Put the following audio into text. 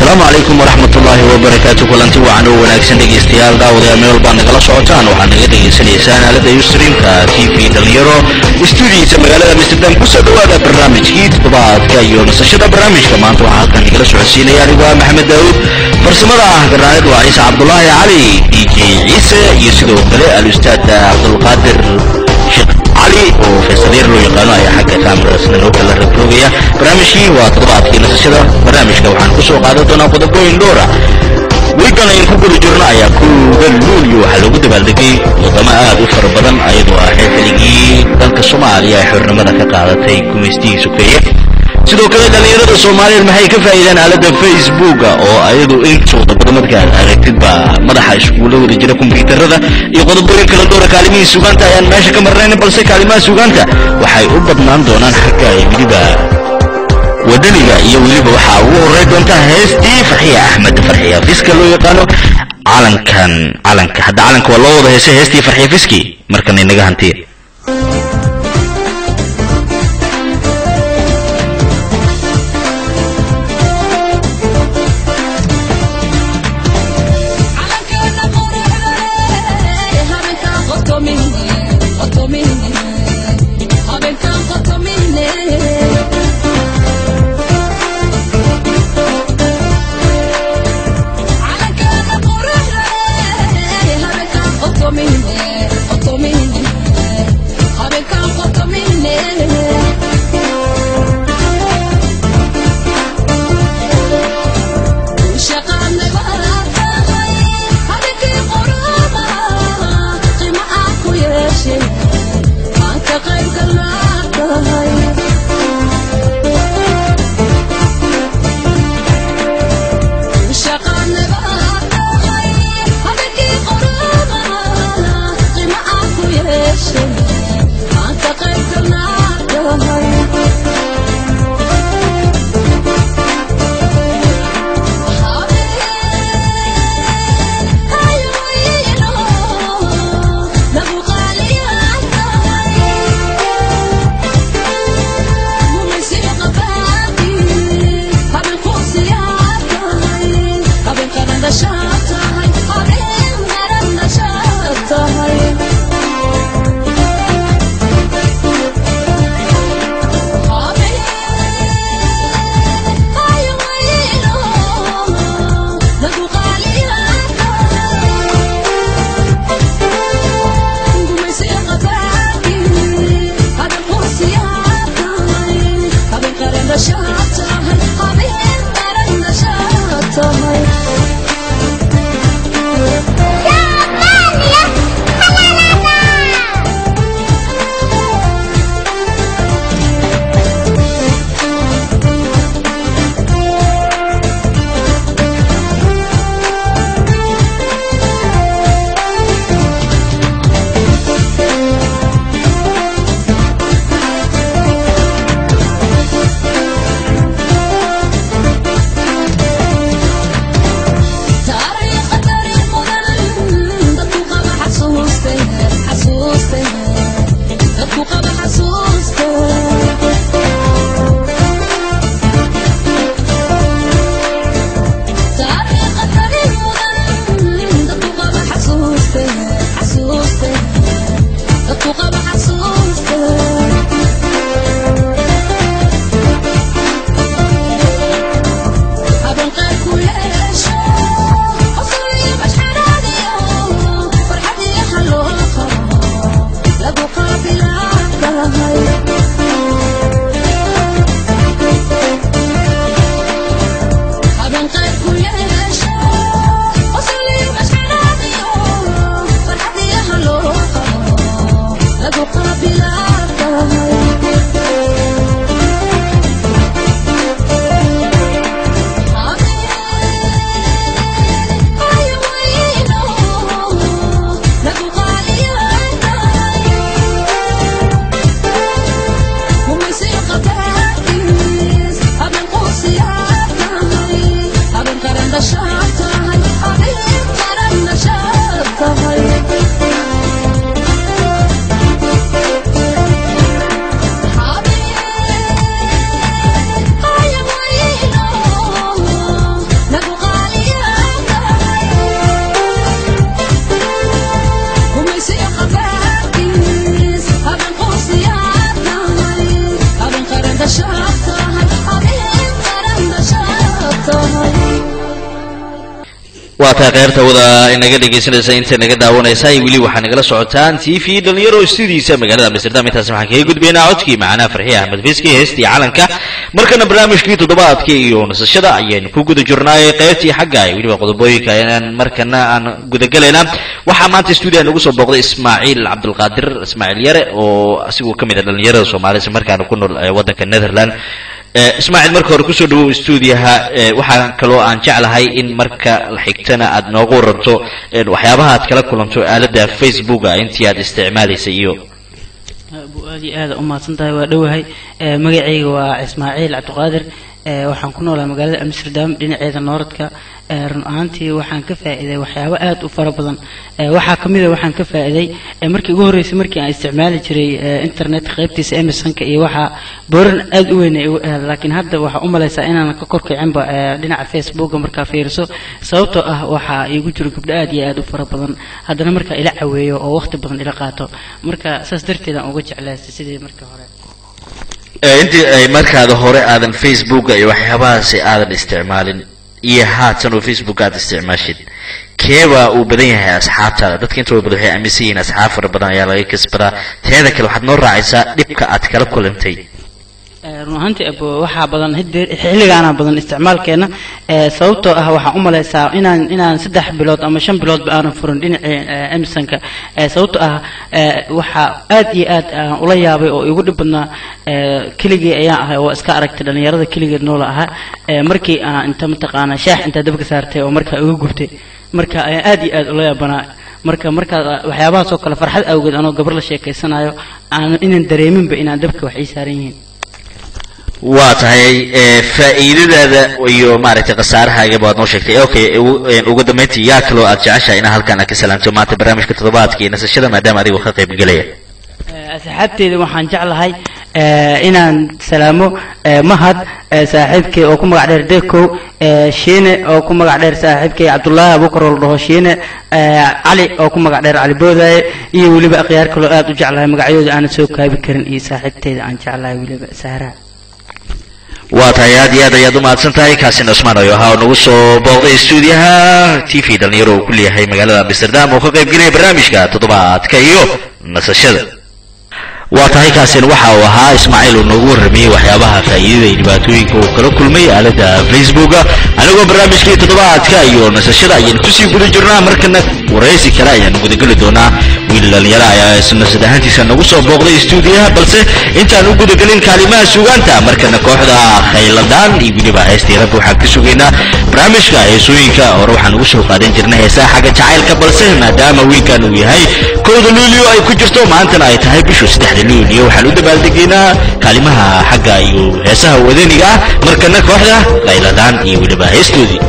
Asalaamu calaykum waraxmatullaahi wabarakaatu. Kulanti wacan oo wanaagsan, dhegaystayaal, daawadayaal, meel walbaa nagala socotaan. Waxaad naga dhegaysanaysaan aalada ustreamka TV Dhalinyaro, stuudiisa magaalada Amsterdam. Kusoo dhawaada barnaamijkii toddobaadka iyo nasashada. Barnaamijka maanta waxaa halkan nagala socodsiinaya anigu ah Maxamed Daawud. Farsamada ah garnaanid waa Ciise Cabdulaahi Cali, DJ Ciise, iyo sidoo kale alustaad Cabdulqaadir Sheekh Cali oo Faysaliir loo yaqaano ayaa xagga kaamirasna noo kala ragroogaya. Barnaamijkii waa toddobaadkii nasashada. Barnaamijka waxaan kusoo qaadan doonaa qodobooyin dhowra. Wiigan aynu ku guda jirno ayaa 1-da Luulyo waxaa loogu dabaaldegay wadamo aad u fara badan, ayadoo ahayd xilligii dalka Soomaaliya ay xornimada ka qaadatay gumaystihii sokeeye. Sidoo kale, dhallinyarada Soomaaliyeed maxay ka faa'iidaan aaladda Facebooka, oo ayadu intooda badan markaad aragtid baa madaxa iskuula wada jira kombiyuutarada, iyo qodobooyin kala doora. Kaalimihii sugaanta ayaan meesha ka marnayn, balse kaalimaha sugaanta waxay u badnaan doonaan xagga weliba wadaniga, iyo weliba waxaa ugu horey doonta heestii Farxiya Axmed, Farxiya Fiska loo yaqaano, Calankan Calanka. Hadda calanka waa loo wada heesay, heestii Farxiya Fiski markana inaga hantiya. Waa tahay, kheyrta wada inaga dhegaysanaysa, inta naga daawanaysa, weli waxaa nagala socotaan TV Dhalinyaro, studiisa magaalada Amsterdam. Intaas waxaan kaga gudbaynaa codkii macanaa Farxiya Axmed Fiski, heestii calanka. Markana barnaamijkii toddobaadka iyo nasashada ayaynu ku guda jirnaay, qaybtii xagga ay weliba qodobooyinka ayaan markana aan gudagelaynaa. Waxaa maanta stuudiya nagu soo booqday Ismaaciil Cabdulqaadir, Ismaaciil Yare, oo asigoo ka mid ah dhalinyarada Soomaalida, isla markaana ku nool waddanka Netherland. Ismaaciil, marka hore kusoo dhawow stuudiyaha. Waxaa kaloo aan jeclahay in marka xigtana aad noogu waranto waxyaabaha aad kala kulanto aaladda Facebooka intii aad isticmaalaysay iyo Abu, aad iyo aada u mahadsan tahay, waa dhowahay. Magacayga waa Ismaaciil Cabdiqaadir. Waxaan ku noolahay magaalada Amsterdam, dhinaceeda Noordka. Run ahaantii waxaan ka faa'iiday waxyaabo aad u fara badan. Waxaa ka mid a waxaan ka faa'iiday, markii ugu horreysay markii aan isticmaali jiray internetka qaybtiisa MSN-ka iyo waxaa booran aad u weyn ay igu ahayd, laakiin hadda waxaa u malaysaa inaanan ka korkicinba dhinaca Facebooka markaa fiiriso, sababtoo ah waxaa iigu jiro gabdho aad iyo aad u fara badan, haddana markaa ila caweeyo oo waqti badan ila qaato. Marka saas darteed aan uga jeclaystay sidii markii hore. Intii ay markaada hore aadan Facebooka iyo waxyaabahaasi aadan isticmaalin iyo haatan oo Facebook aad isticmaashid, keebaa uu badan yahay asxaabtaada? Dadka intooda badan waxay aaminsan yihiin asxaab fara badan ayaa laga kasbadaa. Teeda kale, waxaad noo raacaysaa dhibka aad kala kulantay. Run ahaantii abo, waxaa badan xilligaana badan isticmaalkeena, sababtoo ah waxaan u malaysaa inaan 3 bilood ama 5 biloodba aanan furin dhinacii MSN-ka, sababtoo ah waxaa aad iyo aad aan ula yaabay oo igu dhib badnaa, keligii ayaan ahay oo iska aragtay dhalinyarada keligeed noola ahaa. Markii aan inta mataqaanaa shaax intaa dabka saartay oo markaa iga gubtay, marka ayaan aad iyo aad ula yaabanaa. Marka markaa waxyaabahaas oo kale farxad awgeed anoo gabar la sheekeysanayo aan inaan dareeminba inaan dabka wax ii saaran yihiin. Waa tahay, faa'iidadaada iyo maaragtay khasaarahaagaba waad noo sheegtay. Okay, ugu dambayntii, yaa kaloo aad jeceshahay inaa halkaan aad ka salaamto maanta barnaamijka toddobaadka iyo nasashada, maadaama adigoo ka qayb gelaya? Asxaabteyda waxaan jeclahay inaan salaamo Mahad saaxiibkay oo ku magac dheer Dekow, Shiine oo ku magac dheer saaxiibkay Cabdullaahi Abuukar oo la dhaho Shiine, Cali oo ku magac dheer Cali Boodaaye, iyo weliba akhyaar kaloo aad u jeclahay magacyadooda aanan soo kaabi karin, iyo saaxiibteyda aan jeclahay weliba Sahra. Waa tahay, aad iyo aad ayaad u mahadsan tahay. Kaasina Cusmaan ayo ahaa oo nagu soo booqday stuudiyaha TV Dhalinyaro uu ku leeyahay magaalada Amsterdam oo ka qayb gelaya barnaamijka toddobaadka iyo nasashada. Waa tahay, kaasina waxa uu ahaa Ismaaciil uu noogu warramayey waxyaabaha faa'iidada iyo dhibaatooyinka uu kala kulmay aaladda Facebooka. Anigoo barnaamijkii toddobaadka iyo nasashada ayaynu kusii guda jirnaa, markana waraysi kale ayaanu gudageli doonaa. Wiil dhalinyaro ayaa nasad ahaantiisa nagu soo booqday stuudiyaha, balse intaan u gudagelin kaalimaha suugaanta, markana kooxda Khayladaan iyo weliba heestii Rabbi waxaan ka sugaynaa. Barnaamijka heesooyinka hore waxaan ugu soo qaadan jirnay heesaha xagga jacaylka, balse maadaama wiilkan uu yahay 1da Luulyo ay ku jirto, maantana ay tahay bishu 3da Luulyo, waxaan u dabaaldegaynaa kaalimaha xagga iyo heesaha wadaniga ah. Markana kooxda Khayladaan iyo weliba heestoodii.